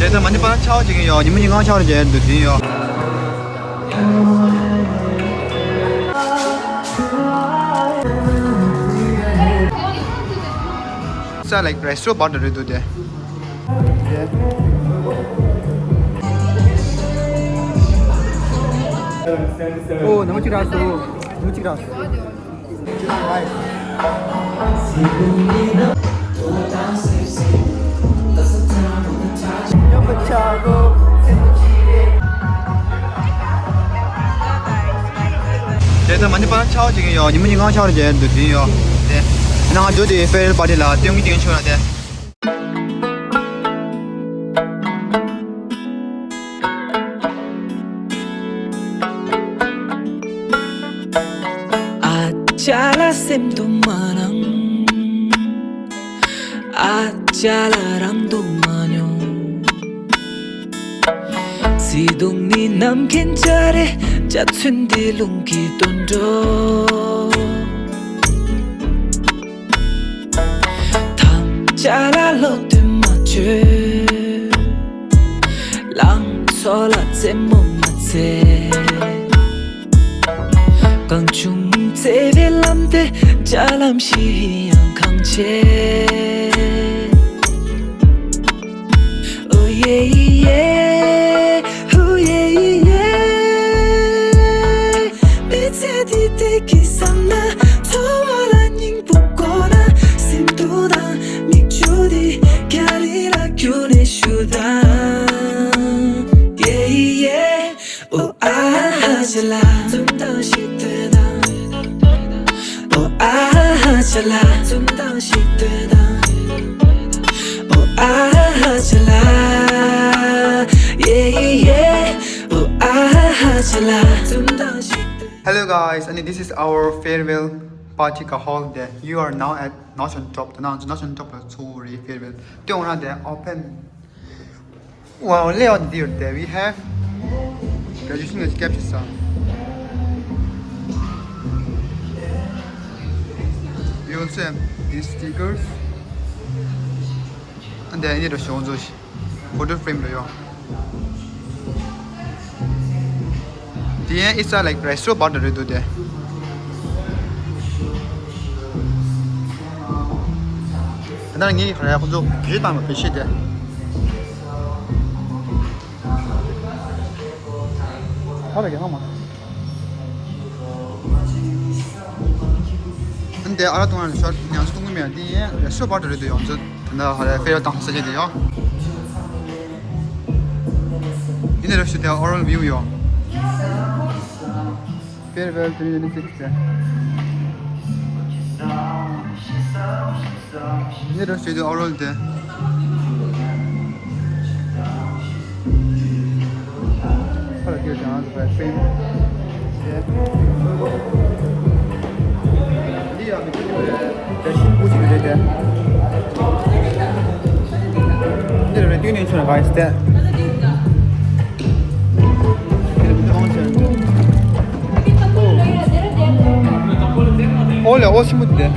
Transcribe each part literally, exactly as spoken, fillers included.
དེ་ད་མ་ཎི་པ་ལགས་ཆར་པ་བྱེད་ཀྱི་ཡོད། ཉི་མ་ཉིན་གང་ཆར་པ་བྱེད་འདུག་དེ་ཡོད། ས་ལེགས་རེ་སོ་བར་དུ་རེད་འདུག་དེ། ཨོ་ནམ་གཅིག་རག་སོང་། ནམ་གཅིག་རག་སོང་། དེ་ད་མ་ཎི་པ་ལགས་ཆར་པ་བྱེད་ཀྱི་ཡོད། ཉི་མ་ཉིན་གང་ཆར་པ་བྱེད་འདུག་དེ་ཡོད། དེ་ནང་འདུག་དེ་ཕེར་ཝེལ་པར་ཊི་ལ་སྟོན་གྱི་སྟོན་ཆོག་ལ་དེ། ཨ་ཅག་ལ་སེམས་དུ་མ་སྣང་། ཨ་ཅག་ལ་རང་དུ་མ་མྱོང་། བརྩེ་དུང་ནི་ནམ་མཁའི་འཇའ་རིས། འཇའ་ཚོན་འདི་རླུང་གིས་བཏོན་འགྲོ། ཐམས་ཅད་ལ་བློ་གཏད་མ་བྱོས། ལང་ཚོ་ལ་རྩེད་མོ་མ་རྩེ། གང་བྱུང་བརྩེ་བའི་ལམ་དེ། འཇའ་ལམ་བཞི་ཡང་གང་ཆེ། ཨོ་ཡེ་ཡེ། ཨོ་ཡེ་ཡེ། མི་ཚེ་འདི་བདེ་སྐྱིད་བསམ་ན། འཚོ་བ་ལ་སྙིང་པོ་དགོས་ན། སེམས་སྡུག་དང་མིག་ཆུ་འདི་རྒྱ་རི་ལ་བསྐྱུར་ནས་བཞུར་དང་། ཡེ་ཡེ། ཨོ་ཨ་ཧ་ཅ་ལ། འཛུམ་མདངས་ཤིག་སྟོན་དང་། ཨོ་ཨ་ཧ་ཅ་ལ། འཛུམ་མདངས་ཤིག་སྟོན་དང་། ཨོ་ཨ་ཧ་ཅ་ལ། ཡེ་ཡེ། ཨོ་ཨ་ཧ་ཅ་ལ། འཛུམ་མདངས་ཤིག་སྟོན། Hello guys, and this is our farewell party hall. There, you are now at Notch on Top. ད་ནང་Notch on Top ལ་ཚོགས་རེད། Farewell སྟོན་རང་དེ་open. Wow, layout there, there we have graduation capture song. We also have these stickers. And then ཡིན་ན་ཞོགས་ཚོ་photo frame རེད་ཡོད། དེ་ཡན་ཨི་ས་ལེགས་རེ་སོ་བར་དུ་རེད་འདུག་དེ། ད་ནང་ངའི་ཁ་ར་ཁོ་ཚོ་བེད་སྤྱོད་བཏང་བའི་བེད་ཤེས་དེ། ཧ་ལ་རྒྱ་ནག་མ། འདི་ཨ་ར་གཏོང་ར་ཤོར་ཉང་ཚོ་གཏོང་གི་མེད། འདི་ཡན་རེ་སོ་བར་དུ་རེད་འདུག་ཡོང་ཚོ། ད་ཧ་ར་ཕེ་ར་བཏང་ས་ཆེ་དེ་ཡོ། ཡིན་ནའི་རེ་སོ་དེ་ཨོ་རལ་བིའུ་ཡོ། Farewell twenty twenty-six ཟེར། འདི་རུ་བྱེད་དུས་ཨོ་རོལ་དེ། ཁ་ལ་སྐྱོར་ཀྱང་ཨ་ཟེར་བའི་ཕྲེང་དེ། འདི་ཡང་མི་ཁྱོད་ཀྱི་རེད། དེ་ཤིན་པོ་ཅིག་རེད་དེ། འདི་རུ་རེད་དུས་ནས་ཆུ་ན་ག་ཡི་སྟེ། ཨོ་ལེ་ཨོ་ཤི་མུ་དེ།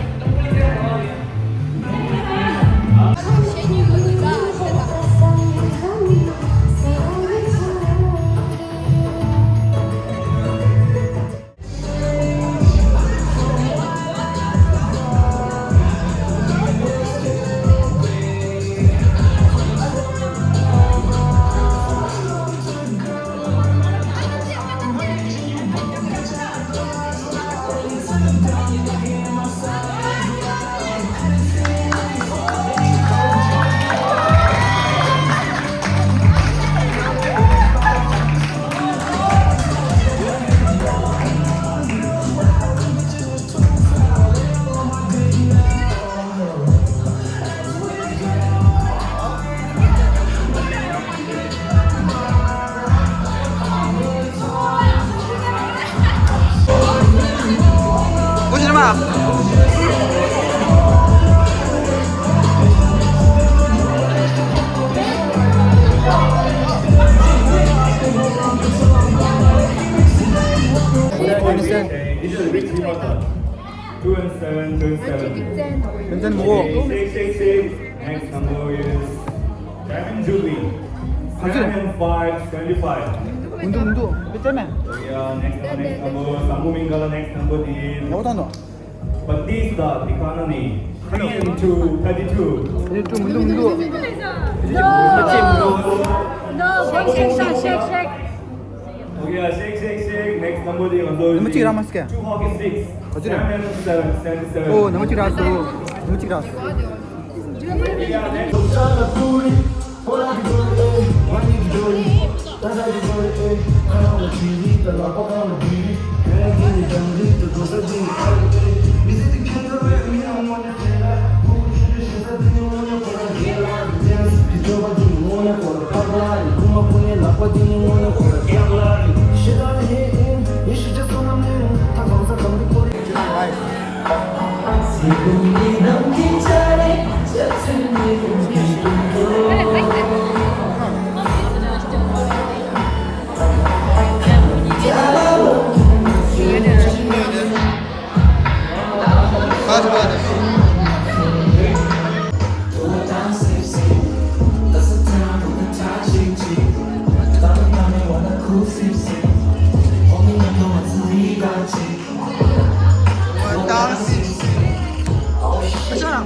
Two and seven, two and seven. Vincent Moore. Six, six, six. Next number is Diamond Jubilee. ག་ཚོད་རེད། Seven and five, seventy-five. མི་འདུག་མི་འདུག་དཔེ་ཙམ་མེད། Yeah, next number, next number. སངས་ཕོ་མིང་ག་ལ next number དེ། ལོག་བཏང་དོ། Batista Dikanani. Three and two, thirty-two. དེ་ཏུ་མི་འདུག་མི་འདུག No, no, shake, shake, shake, shake, shake. Okay, yeah, shake, shake, shake. Next number དེ་ང་ཚོ་ནམ་གཅིག་རག་མ་སོང་། Two hockey sticks. ག་ཚོད་རེད། Seven and seven, seventy-seven. ཨོ་ནམ་གཅིག་རག་སོང་། ནམ་གཅིག་རག་སོང་། Yeah, next.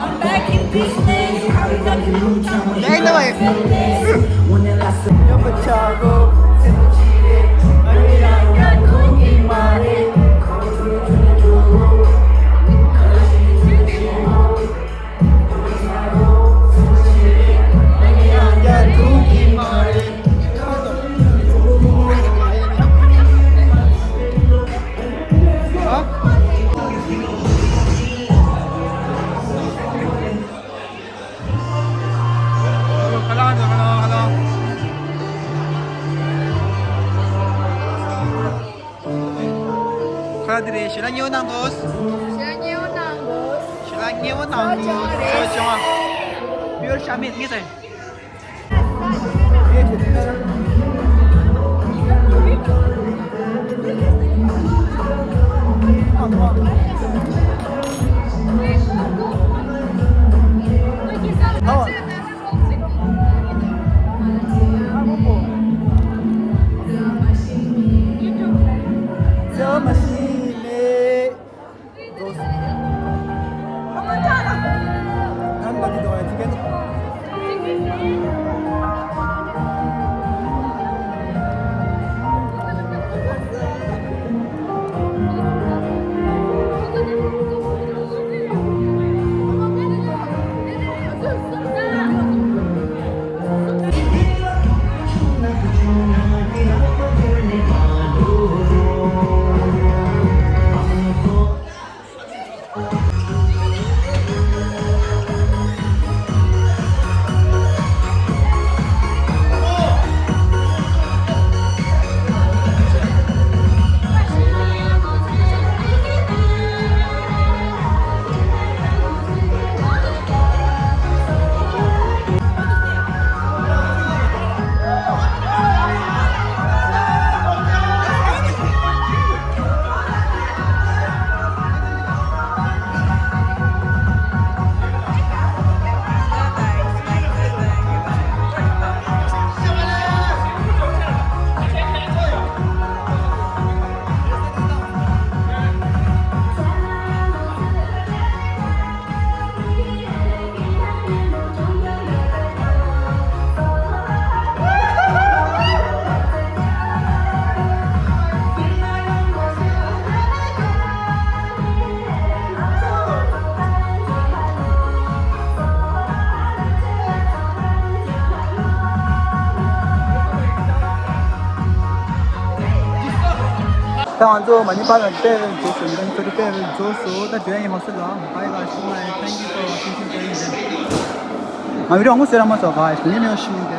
I'm back in business. ཁ་དེ་རེད། ཞེ་ལ་ཉེ་བོ་གནང་དོ། ཞེ་ལ་ཉེ་བོ་གནང་དོ། ཞེ་ལ་ཉེ་བོ་གནང་དོ། ཚོ་ཅང་བ། ཡོར་ཤ་མེད་ངེས་ཟེར། ད་ང་ཚོ་མ་ཎི་པར་ལ་སྤེལ་རེ་འཇོག་སོང་། ད་ཚོ་སྤེལ་རེ་འཇོག་སོང་། ད་དེ་ཡང་ཡིན་མ་སོང་ལ། Bye bye, see you, thank you for watching. ང་བི་ཌི་ཡོ་ངོ་སེ་ར་མ་སོ་guys. ངའི་མེ་ཤིན་དེ།